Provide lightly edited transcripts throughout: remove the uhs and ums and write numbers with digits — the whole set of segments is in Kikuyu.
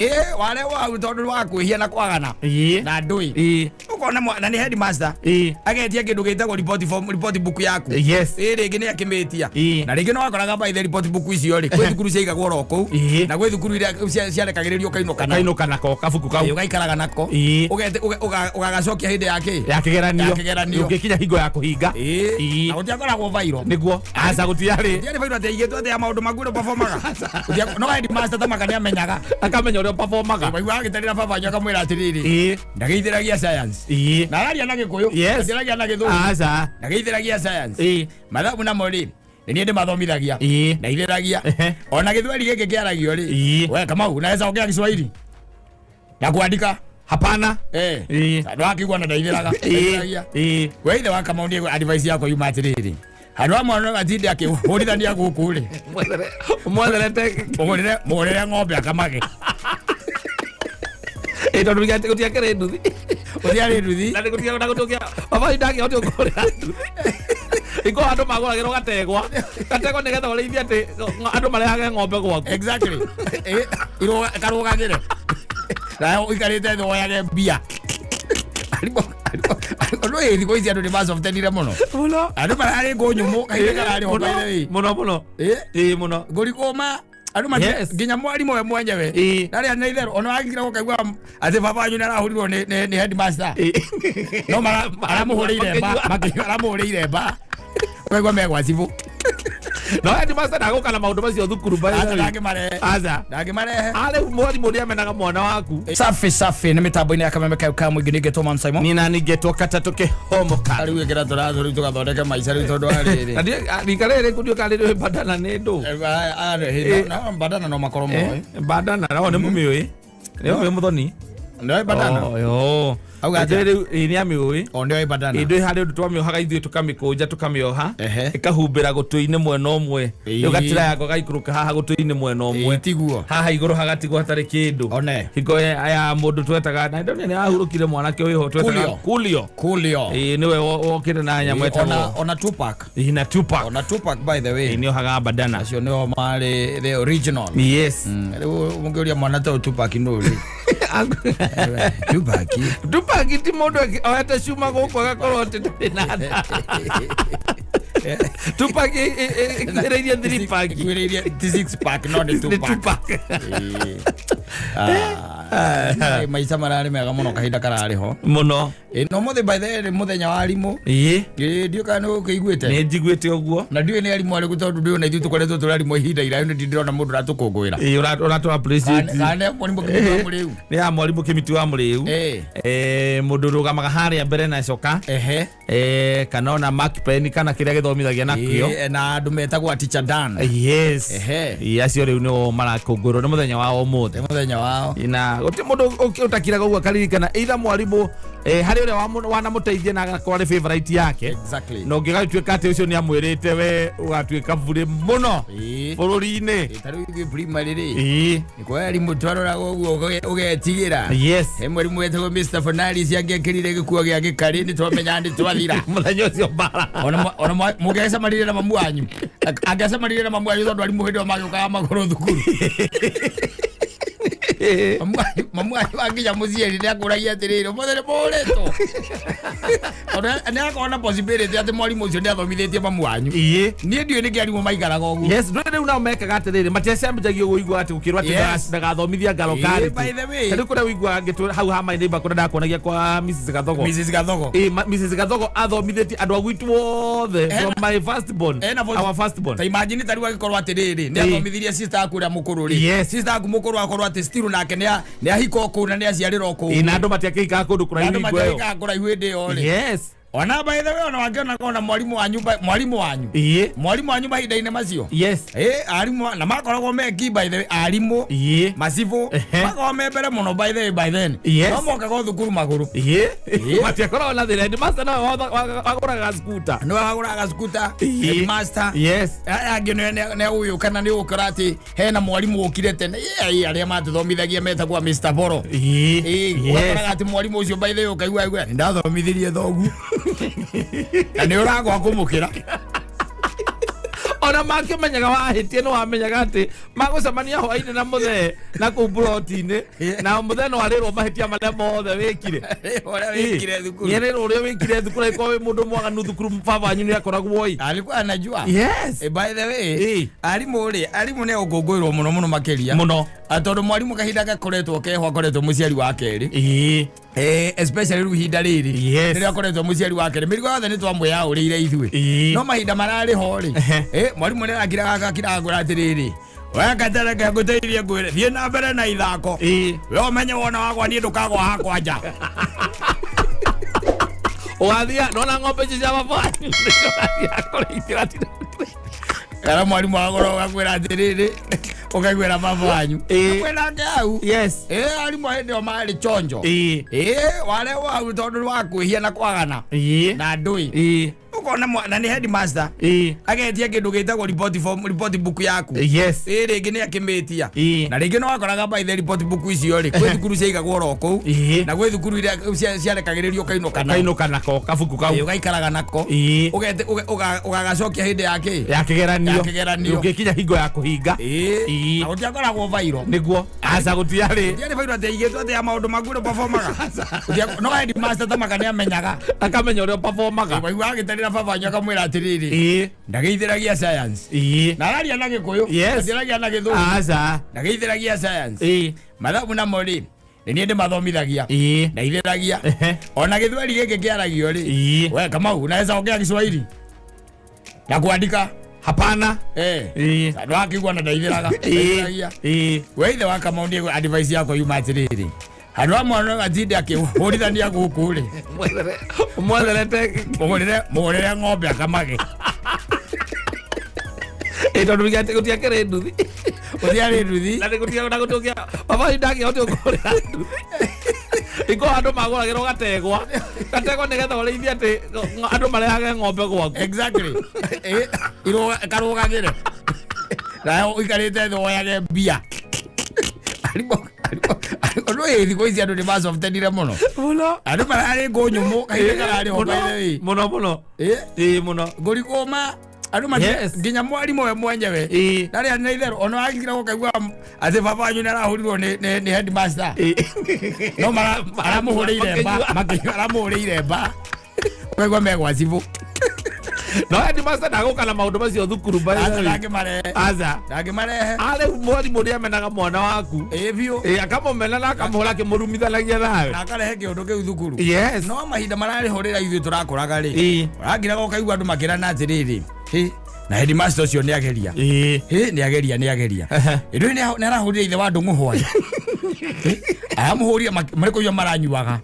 Ĩ ware wau tondũ wa kwĩhia na kwagana na ndũĩ. Ũkona na nĩ headmaster agetia kĩndũ gĩtagwo report form, report book yaku. Ĩ rĩngĩ nĩ akĩmĩtia. Na rĩngĩ no wakoraga by the report book icio rĩ, kwĩ thukuru ciaigagwo oro kũu na gwĩ thukuru iria ciarekagĩrĩrio ũkainũka nao. Kainũka nako kabuku kau. Ũgaikaraga nako. Ũgagacokia hĩndĩ ya kĩ? Ya kĩgeranio. Ya kĩgeranio. Ũngĩkinya hingo ya kũhinga. Na gũtiakoragwo vairo. Nĩguo aca gũtiarĩ. Gũtiarĩ vairo atĩ aigĩtwo atĩ ya maũndũ maku ũrĩa ũperformaga. No headmaster ta maka nĩamenyaga. Akamenya ũrĩa ũperformaga. Waigua agĩtarĩra baba wanyu akamwĩra atĩrĩrĩ, ndageithĩragia science. Na araria na Gĩkũyũ. Ndararia na Gĩthũngũ. Aca. Ndageithĩragia science. Mathabu namo rĩ, nĩ niĩ ndĩmathomithagia. Ndeithĩragia. Ona Gĩthweri gĩkĩ kĩaragio rĩ, we Kamau unaweza ongea Kiswahili na kuandika? Hapana. Ndwakĩigua na ndeithĩraga. Ndeithĩragia. We ithe wa Kamau, niĩ advice yakwa yuma atĩrĩrĩ, handũ ha mwana atinde akĩhũrithania gũkũ rĩ, Mwetherete. Mũgũrĩre ng'ombe akamage. Tondũ gũtiakĩrĩ nduthi. Gũtiarĩ nduthi. Na nĩ na gũtiakĩa baba ndangĩhota kũgũrĩra nduthi. Iko andũ magũragĩrwo gategwa gategwa nĩgetha ũrĩithie atĩ andũ marehage ng'ombe gwaku. Exactly. Karũgagĩre nawe ũikarĩte thĩ woyage mbia. Arimũ ĩ thikũ ici andũ nĩ macoftenire mũno. Mũno. Andũ mararĩ ngũ nyũmũ kahinda kararĩ ho, by the way. Mũno mũno. Ĩ mũno. Ngũrikũma andũ nginya mwarimũ we mwenyewe narĩa na itherũ ona wagira gũkaigua atĩ baba wanyu nĩ arahũrirwo nĩ headmaster, no aramũhũrĩire mba, aramũhũrĩire mba, ũkaigua megwa cibũ. No headmaster ndagũka na maũndũ macio thukuru by the Aca way. ndangĩmarehe. Aca. Ndangĩmarehe. Arĩu mwarimũ nĩ amenaga mwana waku. Safi safi, nĩ mĩtambo-inĩ ya kameme kayo ka mũingĩ, ningĩ Man Simon. Nina ningĩtwo katatũ kĩhomoka. Rĩu ĩkĩra tũratũ rĩu tũgathondeke maica rĩu tondũ wa rĩrĩ. Na rika rĩrĩ kũndio karĩ rĩ bandana nĩ ndũ. Bandana no makorwo moĩ. Bandana no nĩ mũmĩũĩ, nĩ ũmĩũĩ mũthoni. Nĩoĩ bandana. Oh, yo. Auga atĩa? Rĩu ĩ nĩ amĩũĩ. O nĩoĩ bandana. Ĩ ndwĩ harĩ ũndũ twamĩohaga ithuĩ, tũkamĩkũnja tũkamĩoha ĩkahumbĩra gũtũ-inĩ mwena ũmwe. Rĩu gatira yako gaikũrũka haha gũtũ-inĩ mwena ũmwe. Tiguo. Haha igũrũ hagatigwo hatarĩ kĩndũ. One. Hingo ya mũndũ twetaga na ndone nĩ ahurũkire, mwanake wĩho twetaga Kulio. Kulio. Kulio. Ĩ nĩwe wokĩte na nyamũ Ona ĩtagwo ona Tupac. Ĩ, na Tupac. Ona Tupac, by the way. Ĩ nĩ ohaga bandana. Acio nĩo marĩ the original. Rĩu mũngĩũria mwana ta ũyũ, Tupac nũ rĩ? Tupac. Tupac ti mũndũ oete cuma gũkũ agakorwo atĩ ndarĩ na nda. Tupac ĩkuhĩrĩirie three pack. Ĩkuhĩrĩirie ti six pack, no nĩ Nĩ Tupac. Tupac. Ĩ. Ah, maica mararĩ mega mũno kahinda kararĩ ho. Mũno. Ĩ, no mũthĩ by the way nĩ mũthenya wa arimũ. Ĩ, ndiũ kana nĩ ũkĩiguĩte. Nĩ njiguĩte ũguo. Na ndiũĩ nĩ arimũ arĩkũ, tondũ ndiũĩ na ithuĩ tũkoretwo tũrĩ arimũ ihinda iraihu, nĩ ndĩrona mũndũ ũratũkũngũĩra. Ĩ, ũratũ appreciate. Kana nĩ mwarimũ Kĩmiti wa Mũrĩu? Nĩ ya mwarimũ Kĩmiti wa Mũrĩu. Mũndũ ũrũgamaga harĩa mbere na coka kana ona mark pen kana kĩrĩa gĩthomithagia nakĩo. Ĩ, na andũ metagwo Teacher Dan. Yes. Ĩ, acio rĩu nĩo marakũngũĩrwo nĩ mũthenya wao ũmũthĩ. Nĩ mũthenya wao. Na gũtirĩ mũndũ ũtakiraga ũguo akaririkana either mwarimũ harĩ ũrĩa wanamũteithia na agakorwo arĩ favorite yake. Na ũngĩgatuĩka atĩ ũcio nĩ amwĩrĩte we ũgatuĩka burĩ mũno bũrũri-inĩ. Ĩ, ta rĩu ithuĩ primary rĩ, nĩ kwa arimũ twaroraga ũguo ũgetigĩra. He mwarimũ wetagwo Mr. Fonaris, angĩekĩrire gĩkuo gĩa gĩkarĩ nĩ twamenyaga nĩ twathira. Mũthenya ũcio mbara. Ona mũngĩgĩcemanirie na mamu wanyu, angĩacemanirie na mamu wanyu, tondũ arimũ hĩndĩ ĩyo magĩũkaga magũrũ thukuru, mamu wanyu akinya mũciĩ nĩ akũragia atĩrĩrĩ, "Ũmũthĩ nĩ mũhũrĩtwo?" Tondũ nĩ akorwo na possibility atĩ mwarimũ ũcio nĩ athomithĩtie mamu wanyu. Niĩ ndiũĩ nĩkĩ arimũ maikaraga ũguo. Yes, ndũrĩ rĩu nao mekaga atĩrĩrĩ, matiacemjagia ũguo ũiguaga atĩ gũkĩrwo atĩ ndagathomithia ngaro karĩti. By the way. Rĩu kũrĩa ũiguaga ngĩtwĩra hau ha my neighbor kũrĩa ndakuonagia kwa Mrs. Gathogo. Mrs. Gathogo. Ĩ, Mrs. Gathogo athomithĩtie andũ a gwitũ othe from my first born, our first born. Ta imagine ta rĩu agĩkorwo atĩrĩrĩ, nĩ athomithirie sister aku ũrĩa mũkũrũ rĩ, sister aku mũkũrũ akorwo atĩ still nake nĩ ahika o kũu na nĩ aciarĩra o kũu. Ĩ, na andũ matiakĩhikaga kũndũ kũraihu Andũ hingo ĩyo. matiahikaga kũraihu hĩndĩ ĩyo rĩ. Ona by the way, ona wakĩona ona mwarimũ wanyu mwarimũ wanyu mwarimũ wanyu mahinda-inĩ macio. Ĩ, arimũ na makoragwo me key, by the way, arimũ macibũ makoragwo me mbere mũno, by the way, by then. No mokaga o thukuru magũrũ. Matiakoragwo na thĩna, headmaster nowe wagũraga scooter. Nĩwe wagũraga scooter. Headmaster. Aya angĩ nĩ ũyũ kana nĩ ũgũkora atĩ hena mwarimũ ũkire tene. Ĩ, arĩa matũthomithagia metagwo Mr. Boro. Ĩ, ũgakoraga atĩ mwarimũ ũcio, by the way, ũkaigua igua nĩ ndathomithirie thogu na nĩ ũragwa kũmũkĩra. Ona makĩmenyaga wahĩtie nĩ wamenyaga atĩ magũcemania hwainĩ na mũthee na kũu mburoti-inĩ na mũthee no arĩrwo mahĩtia marĩa mothe wĩkire. Ũrĩa wĩkire thukuru. Nĩarĩrwo ũrĩa wĩkire thukuru angĩkorwo wĩ mũndũ mwaganu thukuru baba wanyu nĩ akoragwo ĩ. Alikuwa anajua. Yes. By the way, Eh. arimũ rĩ, arimũ nĩ gũkũngũĩrwo mũno mũno makĩria. Mũno. Tondũ mwarimũ kahinda gakoretwo keho akoretwo mũciari wa kerĩ. Ĩĩ. Especially rĩu ihinda rĩrĩ. Yes. Rĩrĩa akoretwo mũciari wa kerĩ. Mĩrigo yothe nĩ twamwĩyaũrĩire ithuĩ. Ĩĩ. No mahinda mararĩ ho rĩ. Mwarimũ nĩ arakiraga agakira ngwĩra atĩrĩrĩ. We katereke ngũteithie ngwĩre thiĩ na mbere na ithako. Ĩĩ. We ũmenye wona wakwa niĩ ndũkagwa hakwa nja. Ũgathia nona ng'ombe icio cia baba wanyu nĩcio ũgathiaga kũrĩithia ũgatinda. Kana mwarimũ agorwo ũgakwĩra atĩrĩrĩ ũkaiguĩra baba wanyu. Ĩĩ. Kwĩna hau. Yes. Arimũ hĩndĩ ĩyo marĩ chonjo. Ĩĩ. Warehwo hau tondũ nĩ wa kwĩhia na kwagana. Ĩĩ. Na ndũĩ. Ĩĩ. Ũkona na nĩ headmaster. Ĩĩ. Agetia kĩndũ gĩtagwo report form, report book yaku. Yes. Rĩngĩ nĩ akĩmĩtia. Ĩĩ. Na rĩngĩ no wakoraga by the report book icio rĩ, kwĩ thukuru ciaigagwo oro kũu. Ĩĩ. Na gwĩ thukuru iria ciarekagĩrĩrio ũkainũka nao. Kainũka nako kabuku kau. Ũgaikaraga nako. Ĩĩ. Ũgete ũgagacokia hĩndĩ ya kĩ? Ya kĩgeranio. Ya kĩgeranio. Ũngĩkinya hingo ya kũhinga. Ĩĩ. Ĩĩ. Na gũtiakoragwo bairo. Nĩguo. Aca gũtiarĩ. Gũtiarĩ bairo atĩ aigĩtwo atĩ ya maũndũ maku ũrĩa ũperformaga. No headmaster ta maka nĩamenyaga. Akamenya ũrĩa ũperformaga. Waigua agĩtarĩra baba wanyu akamwĩra atĩrĩrĩ. Ĩĩ. Ndageithĩragia science. Ĩĩ. Na araria na Gĩkũyũ. Yes. Ndiragia na Gĩthũngũ. Aca. Ndageithĩragia science. Ĩĩ. Mathabu namo rĩ, nĩ niĩ ndĩmathomithagia. Ĩĩ. Ndaithĩragia. Ehe. Ona gĩthweri gĩkĩ kĩaragio rĩ. Ĩĩ. We Kamau, unaweza ongea Kiswahili? Na kuandika? Hapana. Ĩĩ. Ndwakĩigua na ndaithĩraga. Ndaithĩragia. Ĩĩ. We ithe wa Kamau ndiĩ advice yakwa yuma atĩrĩrĩ. Handũ ha mwana atinde akĩhũrithania gũkũ rĩ. Mwetherete. Mũgũrĩre ng'ombe akamage. Ĩĩ tondũ gũtiakĩrĩ nduthi. Gũtiarĩ nduthi. Na nĩ gũtigia baba wanyu ndangĩhota gũkũgũrĩra nduthi. Iko andũ magũragĩrwo gategwa. Gategwa nĩgetha ũrĩithie atĩ andũ marehage ng'ombe gwaku. Exactly. Karũgagĩre. Nawe ũikarĩte thĩ woyage mbia. Ũndũ ũyũ thikũ ici andũ nĩ macoftenire mũno. Mũno. Andũ mararĩ ngũ nyũmũ kahinda kararĩ ho by the way. Mũno mũno. Ĩĩ mũno. Ngũri kũma andũ Yes. nginya mwarimũ we mwenyewe. Ĩĩ. Ndarĩ na itherũ ona wagira gũkaigua atĩ baba wanyu nĩ arahũrirwo nĩ headmaster. Ĩĩ. No aramũhũrĩire mba, Makĩnyua. aramũhũrĩire mba. Ũkaigua megwa cibũ. No headmaster ndagũka na maũndũ macio thukuru by the Aca way. ndangĩmarehe. Aca. Ndangĩmarehe. Arĩ mwarimũ nĩ amenaga mwana waku. Ĩĩ biũ. Ĩĩ akamũmena na akamũhũra akĩmũrumithanagia nawe. Na akarehe kĩũndũ kĩu thukuru. Yes. No mahinda mararĩ ho rĩrĩa ithuĩ tũrakũraga rĩ. Ĩĩ. Ũrangiraga ũkaigua andũ makĩrana atĩrĩrĩ. Hĩ, na headmaster ũcio nĩ ageria. Ĩĩ. Hĩ, nĩ ageria nĩ ageria. Ĩndũ nĩ arahũrire ithe wa Ndũng'ũ hwaĩ. Aramũhũrire marĩ kũnyua maranyuaga.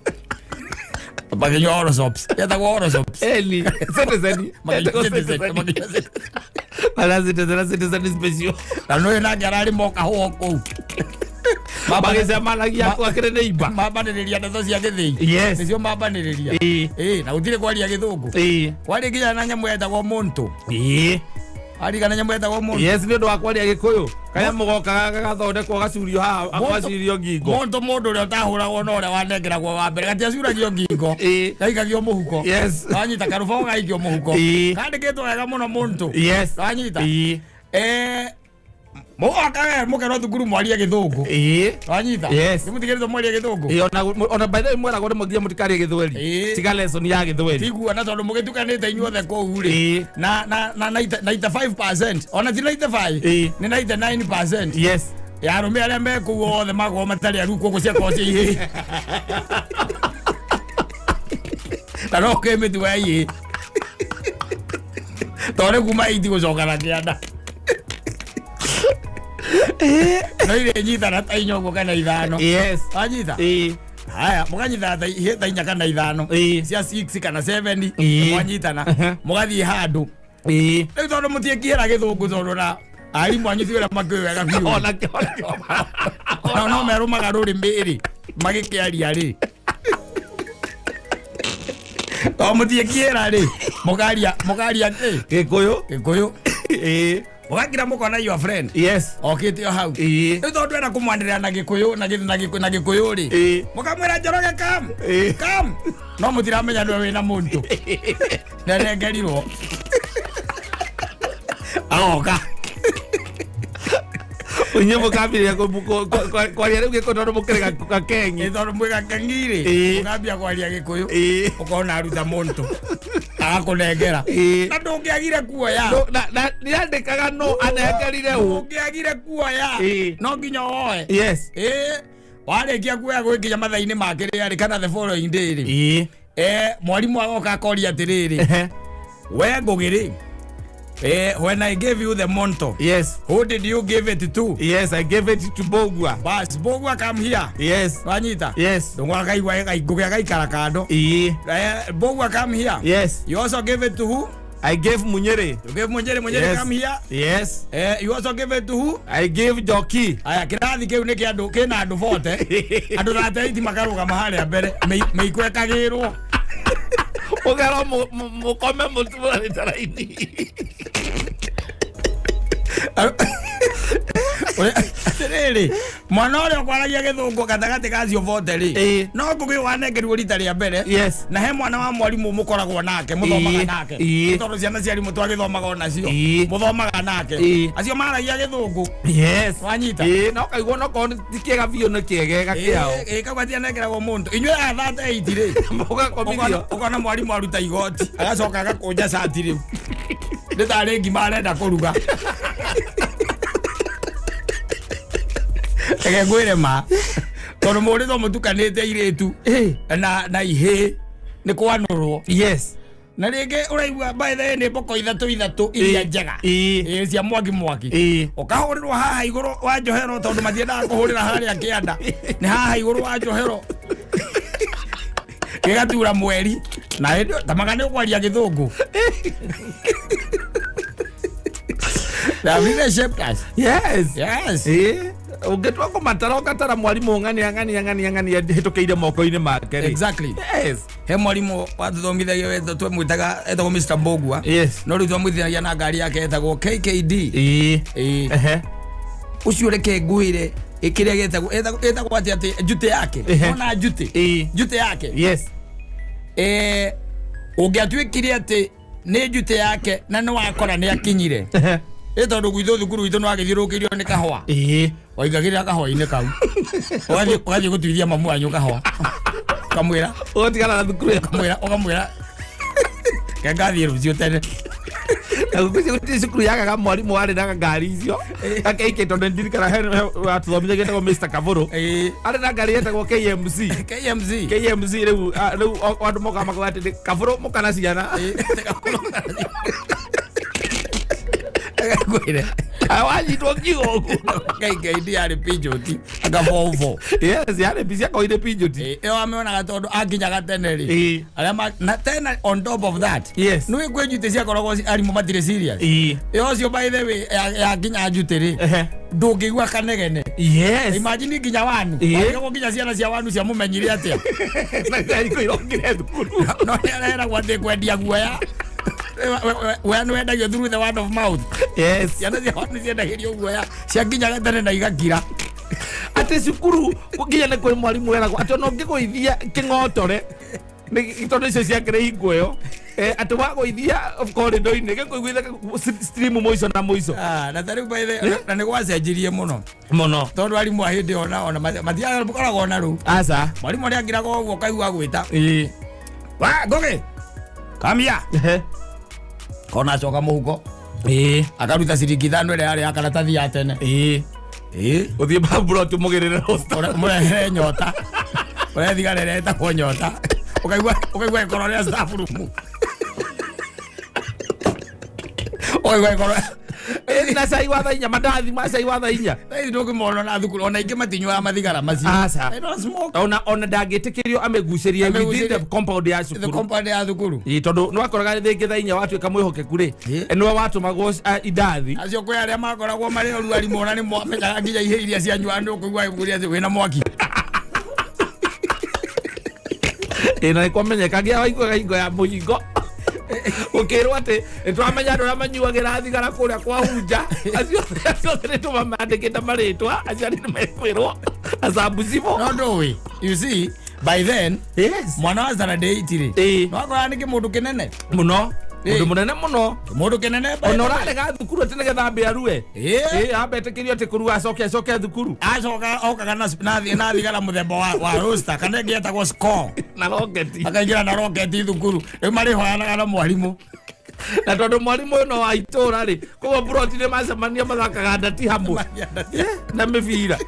Makĩnyua Orosops. Yetagwo Orosops. Eli. Citizen. Makĩnyua Citizen, makĩnyua Citizen. Bara Citizen na Citizen special. Na nũyũ nake ararĩ moka hũo kũu. Magĩcemanagia akĩrĩ nĩ imba. Mambanĩrĩria ndeto cia gĩthĩi. Yes. Nĩcio mambanĩrĩria. Ĩĩ. Ĩĩ, na gũtirĩ kwaria gĩthũngũ. Ĩĩ. Kwarĩ nginya na nyamũ yetagwo mũntũ. Ĩĩ. Arigana nyamũ yetagwo mũntũ. Yes nĩ ũndũ wa kwaria gĩkũyũ. Kanyamũ goka gagathondekwo gacurio haha gacurio ngingo. Mũntũ mũndũ ũrĩa ũtahũragwo na ũrĩa wanengeragwo wa mbere gatiacuragio ngingo. Ĩĩ. Gaikagio mũhuko. Yes. Wanyita karũbaũ gaikio mũhuko. Ĩĩ. Kandĩkĩtwo wega mũno mũntũ. Yes. Wanyita. Ĩĩ. Mũgoka we mũkerwo thukuru mwarie gĩthũngũ. Ĩĩ. Wanyita. Yes. Nĩmũtigĩrĩtwo mwarie gĩthũngũ. Ĩĩ ona by the way mweragwo rĩmwe nginya mũtikarie gĩthweri. Ĩĩ. Tiga lesson ya gĩthweri. Tiguo na tondũ mũgĩtukanĩte inyuothe kũu rĩ. Ĩĩ. Na 95% ona ti 95 Ĩĩ. nĩ 99% Yes. ya arũme arĩa me kũu othe makorwo matarĩ aru koguo ciakorwo ciĩ ihĩĩ. Na no kwĩ mĩtugo ya ihĩĩ. Tondũ nĩ kuma 8 gũcoka na kĩanda. No irĩ nyitana ta inya ũguo kana ithano. Yes. Wanyita? Ĩĩ. Haya, mũkanyitana ta ihĩĩ ta inya kana ithano. Ĩĩ. Cia 6 kana 7 Ĩĩ. mwanyitana. Mũgathiĩ handũ. Ĩĩ. Rĩu tondũ mũtiĩkĩra gĩthũngũ tondũ na arimũ anyu ti ũrĩa makĩũĩ wega biũ. Ona Ona no merũmaga rũrĩmĩ rĩ magĩkĩaria rĩ. Tondũ mũtiĩkĩra rĩ mũkaria kĩ? Gĩkũyũ. Gĩkũyũ. Ĩĩ. Mũgakira mũkona your friend. Yes. Okĩte o hau. Ĩĩ. Rĩu tondũ enda kũmwanĩrĩra na Gĩkũyũ na Gĩkũyũ rĩ. Ĩĩ. Mũkamwĩra Njoroge come. Ĩĩ. Come. No mũtiramenya nĩwe wĩna mũntũ. Nĩarengerirwo. Agoka. Inyuĩ mũkambĩrĩria kwaria rĩu Gĩkũyũ tondũ mũkĩrĩ gakengi. Ĩ tondũ mwĩ gakengi rĩ, ũkambia kwaria Gĩkũyũ, ũkona aruta mũntũ agakũnengera, na ndũngĩagire kuoya. Na nĩandĩkaga no anengerire ũ. Ndũngĩagire kuoya, no nginya woe. Yes. Ĩ warĩkia kuoya gwĩkinya mathaa-inĩ ma kĩrĩa rĩ, kana the following day rĩ, mwarimũ agoka akoria atĩrĩrĩ, we Ngũgĩ rĩ, when I gave you the monto, Yes. who did you give it to? Yes, I gave it to Bogwa. Bas, Bogwa, come here. Yes. Wanyita? Yes. Ndũng'wa akaigua Ngũgĩ agaikara kando. Bogwa, come here. Yes. You also gave it to who? I gave Munyere. You gave Munyere. Munyere, Yes. come here. Yes. You also gave it to who? I gave Joki. Aya, kĩrathi kĩu nĩ kĩa andũ, kĩna andũ 40. Andũ 38 makarũgama harĩa mbere, mĩiko ĩkagĩrwo. Ũgerwo mũkome mũtũrarĩte raini. Atĩrĩrĩ, mwana ũrĩa ũkwaragia gĩthũngũ gatagatĩ ka acio 40 rĩ, no Ngũgĩ wanengerirwo rita rĩa mbere. Yes. Na he mwana wa mwarimũ mũkoragwo nake, mũthomaga nake. Tondũ ciana cia arimũ twagĩthomaga onacio. Mũthomaga nake. Acio maragia gĩthũngũ. Yes. Wanyita? Na ũkaigua onokorwo ti kĩega biũ nĩ kĩegega kĩao. Kau gatianengeragwo mũndũ. Inyuĩ aya 38 rĩ, Mũgakomithio. ũkona mwarimũ aruta igoti, agacoka agakũnja cati rĩu. Nĩ tarĩ ngima arenda kũruga. Reke ngwĩre ma, tondũ mũrĩtwo mũtukanĩte airĩtu na ihĩĩ nĩ kwanũrwo. Yes. Na rĩngĩ ũraigua by the way nĩ mboko ithatũ ithatũ iria njega. Cia mwaki mwaki. Ũkahũrĩrwo haha igũrũ wa njohero tondũ matiendaga kũhũrĩra harĩa kĩanda. Nĩ haha igũrũ wa njohero. Gĩgatura mweri. Na hĩndĩ ta maga nĩ ũkwaria gĩthũngũ. They have really shaped us. Yes. Yes. Ũngĩtua kũmatara ũgatara mwarimũ ng'ania ng'ania ng'ania ng'ania hĩtũkĩire moko-inĩ make rĩ. Exactly. Yes. He mwarimũ watũthomithagia wetwo twamwĩtaga etagwo Mr. Mbogua. Yes. No rĩu twamwĩtithanagia na ngari yake etagwo KKD. Ũcio reke ngwĩre kĩrĩa gĩtagwo ĩtagwo atĩ atĩ njutĩ yake. Ona njutĩ. Njutĩ yake. Yes. Ũngĩatuĩkire atĩ nĩ njutĩ yake na nĩ wakora nĩ akinyire. Ĩ tondũ gwitũ thukuru witũ nĩ wagĩthiũrũrũkĩirio nĩ kahũa. Waigagĩrĩra kahũa-inĩ kau. Ũgathiĩ gũtuithia mamu wanyu kahũa. Ũkamwĩra. Ũgatigana na thukuru ĩyo. Ũkamwĩra. Ke ngathiĩ rũciũ tene. Na gũtirĩ cukuru yagaga mwarimũ warĩ na ngari icio. KK tondũ ndirikana he watũthomithagia etagwo Mr. Kabũrũ. Arĩ na ngari yetagwo KMC. KMC. KMC rĩu andũ mokaga makauga atĩ Kabũrũ mũka na ciana. Ngwĩre. Wanyitwo ngigo ũguo. KKD yarĩ Peugeot, anga Volvo. Yes, yarĩ ciakorwo irĩ Peugeot. Ĩyo amĩonaga tondũ akinyaga tene rĩ. Arĩa na tena on top of that. Yes. Nĩ kwĩ njutĩ ciakoragwo arimũ matirĩ serious. Ĩyo ũcio by the way yakinya njutĩ rĩ. Ndũngĩigua kanegene. Yes. Imagine nginya wanu. Wagĩrĩirwo nginya ciana cia wanu ciamũmenyire atĩa. Na thikũ irokire thukuru. No nĩ areragwo atĩ kwendia guoya. We nĩ wendagio through the word of mouth. Yes. Ciana cia wanu ciendagĩrio guoya ciakinyaga tene na igakira. Atĩ cukuru nginya nĩ kwĩ mwarimũ weragwo atĩ ona ũngĩgũithia kĩng'otore tondũ icio ciakĩrĩ hingo ĩyo, atĩ wagũithia corridor-inĩ gĩkũiguithia stream mũico na mũico. Na ta rĩu by the na nĩ gwacenjirie mũno. Mũno. Tondũ arimũ a hĩndĩ ĩyo ona matiakoragwo na rũu. Aca. Mwarimũ ũrĩa angiraga ũguo ũkaigua agwĩta. Wa Ngũgĩ. Come here. Kona acoka mũhuko. Akaruta ciringi 5 ĩrĩa yarĩ ya karatathi ya tene. Ũthiĩ bamburoti ũmũgĩrĩre roster. Ũmũrehere nyota. Ũrehe thigara ĩrĩa ĩtagwo nyota. Ũkaigua ĩkorwo rĩa staff room. Ũkaigua ĩkorwo Na cai wa thaa inya, mandathi ma cai wa thaa inya. Thaa ici ndũngĩmona na thukuru, ona ingĩ matinyuaga mathigara macio. Aca. They don't smoke. Ona ndangĩtĩkĩrio amĩgucĩrie within the compound ya cukuru. The compound ya thukuru. Tondũ nĩ wakoraga rĩngĩ thaa inya watuĩka mwĩhokeku rĩ, nĩwe watũmagwo indathi. Acio kwĩ arĩa makoragwo marĩ oru arimũ ona nĩ mamenyaga nginya ihĩ iria cianyuaga nĩ ũkũigua agĩkũria atĩ wĩna mwaki. Na nĩ kwamenyeka nginya waiguaga hingo ya mũhingo. Ũkĩrwo atĩ nĩ tũramenya andũ arĩa manyuagĩra thigara kũrĩa kwa Hunja, acio othe nĩ tũmamandĩkĩte marĩtwa, aciari nĩ mekwĩrwo acambucibo. No ndũĩ, you see, by then, Yes. mwana wa standard 8 rĩ, Ĩĩ. no akoraga nĩ kĩmũndũ kĩnene mũno. Mũndũ mũnene mũno. Mũndũ kĩnene. Ona ũrarega thukuru atĩ nĩgetha ambe arue. Ĩ, ambe etĩkĩrio atĩ kũrua acoke acoke thukuru. Acoka okaga na thigara mũthemba wa roaster kana ĩngĩ yetagwo score. Na roketi. Akaingĩra na roketi thukuru. Rĩu marĩhoyanaga na mwarimũ. Na tondũ mwarimũ ũyũ no wa itũra rĩ, koguo mburoti nĩ macemania mathakaga ndati hamwe na mĩbira.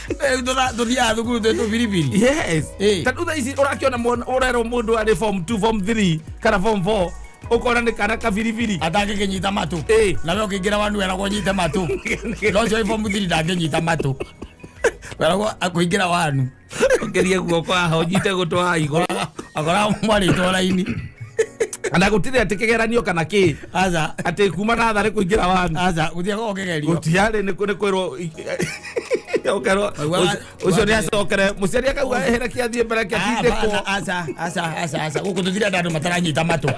Rĩu tũthiaga thukuru twĩ tũbiribiri. Yes. Ĩ. Tondũ thaa ici ũrakĩona mwana ũrerwo mũndũ arĩ form 2, form 3 kana form 4, ũkona nĩ kana kabiribiri. Atangĩkĩnyita matũ. Ĩ. Na we ũkĩingĩra wanu weragwo ũnyite matũ. No ũcio wĩ form 3 ndangĩnyita matũ. Weragwo akũingĩra wanu. Ũkĩrie guoko haha ũnyite gũtũ haha igũrũ. Akoraga mwarĩtwo raini. Na gũtirĩ atĩ kĩgeranio kana kĩ. Aca. Atĩ kuma natharĩ kũingĩra wanu. Aca, gũtiakoragwo kĩgerio. Gũtiarĩ nĩ kwĩrwo ũkerwo ũcio nĩ acokere mũciari akauga ehere kĩathiĩ mbere kĩatindĩkwo. Aca, aca, aca, aca. Gũkũ tũtirenda andũ mataranyita matũ.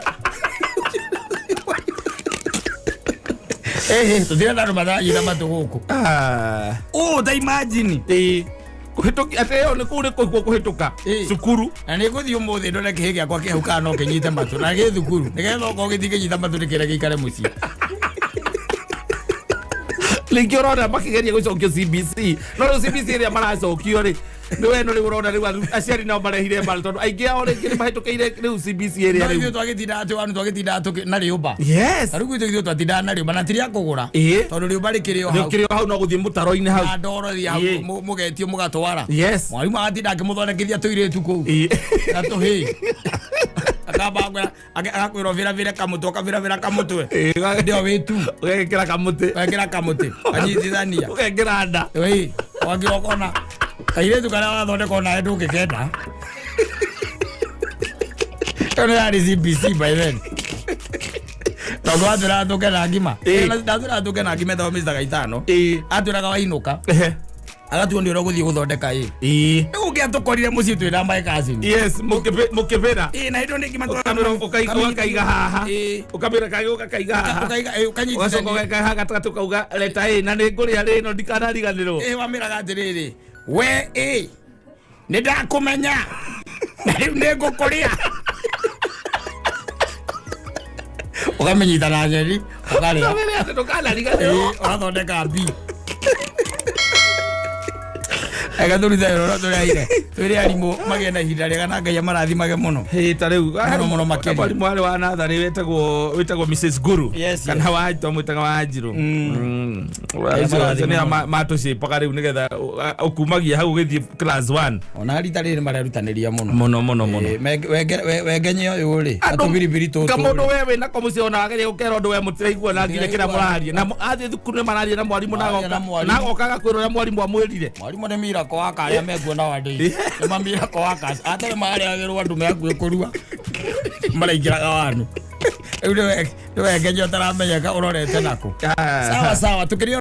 Tũtirenda andũ mataranyita matũ gũkũ. Ũ, ta imagine. Ĩ. Kũhĩtũkia atĩ ĩyo nĩ kũu nĩ kũguo kũhĩtũka cukuru. Na nĩ ngũthiĩ ũmũthĩ ndore kĩhĩ gĩakwa kĩ hau kana no kĩnyite matũ na gĩ thukuru nĩgetha okorwo gĩtingĩnyita matũ nĩkĩre gĩikare mũciĩ. Rĩngĩ ũrona makĩgeria gũcokio CBC, no rĩu CBC ĩrĩa maracokio rĩ, nĩ we no rĩu ũrona rĩu aciari nao marehire mbara tondũ aingĩ ao rĩngĩ nĩ mahĩtũkĩire rĩu CBC ĩrĩa No rĩu. ithuĩ twagĩtindaga twĩ wanu twagĩtindaga na rĩũmba. Yes. Ta rĩu gwitũ ithuĩ twatindaga na rĩũmba na ti rĩa kũgũra. Ĩ. Tondũ rĩũmba rĩkĩrĩ o hau. Rĩkĩrĩ o hau no gũthiĩ mũtaro-inĩ hau. Na ndoro ĩrĩa hau Ĩ. mũgetio mũgatwara. Yes. Mwarimũ agatinda akĩmũthondekithia tũirĩtu kũu. Ĩ. Na tũhĩĩ. Akamba akwĩra, agakwĩra ũbĩrabĩre kamũtwe, ũkabĩrabĩra kamũtwe. Ĩ, Hĩndĩ ĩyo wĩ tu. Ũgekĩra kamũtĩ. Ũgekĩra kamũtĩ. Ũkanyitithania. Ũgekĩra nda. Ĩ, ũgakĩra ũkona kairĩtu karĩa wathondeka onawe ndũngĩkenda. Ĩyo nĩ yarĩ CBC by then. Tondũ atwĩraga tũke na ngima. Ĩ. Ndatwĩraga tũke na ngima etagwo Mr. Gaitano. Ĩ. Atwĩraga wainũka. Ehe. Agatuonia ũrĩa ũgũthiĩ gũthondeka ĩ. Ĩ. Rĩu ũngĩ atũkorire mũciĩ twĩna my cousin. Yes, mũkĩbĩra. Ĩ, na hĩndĩ ĩyo nĩ ngima Ũkamĩra ũkaiga haha. Ĩ. Ũkamĩra kagĩ ũgakaiga haha. Ũkaiga, ĩ, ũkanyitithania. Ũgacoka ũgekĩra haha gatagatĩ ũkauga leta ĩ na nĩ ngũrĩa rĩ no ndikanariganĩrwo. Ĩ, wamĩraga atĩrĩrĩ, we ĩ, nĩ ndakũmenya. Na rĩu nĩ ngũkũrĩa. Ũkamĩnyita na nyeni, ũkarĩa. Ũkamĩra atĩ ndũkanariganĩrwo. Ĩ, ũgathondeka mbi. Reke tũrute wĩra ũrĩa tũreire. Twĩre arimũ magĩe na ihinda rĩega na Ngai amarathimage mũno. Ĩ, ta rĩu Mũno mũno makĩria. Mwarimũ warĩ wa natharĩ wĩtagwo Mrs. Guru. Yes, yes. Kana wa twamwĩtaga Wanjirũ. Ngai Ũcio amarathime nĩo mũno. matũcĩpaga rĩu nĩgetha ũkumagia hau ũgĩthiĩ class 1. Ona rita rĩrĩ marerutanĩria mũno. Mũno mũno mũno. Ĩ, wengenye ũyũ rĩ, na tũbiribiri tũtũ Kamũndũ rĩ. we wĩnako mũciĩ ona wageria gũkera ũndũ we mũtiraiguana nginya kĩrĩa mũraria. Na athiĩ thukuru nĩ mararia na mwarimũ na Mararia na agoka mwarimũ. na agoka agakwĩra ũrĩa mwarimũ amwĩrire. Mwarimũ nĩ miracle worker arĩa mekuo nowadays. Nĩ ma miracle workers. Atarĩ marehagĩrwo andũ me hakuhĩ kũrua. Maraingĩraga wanu. Rĩu nĩ wengenye ũtaramenyeka ũrorete nakũ. Sawa sawa, tukĩrio.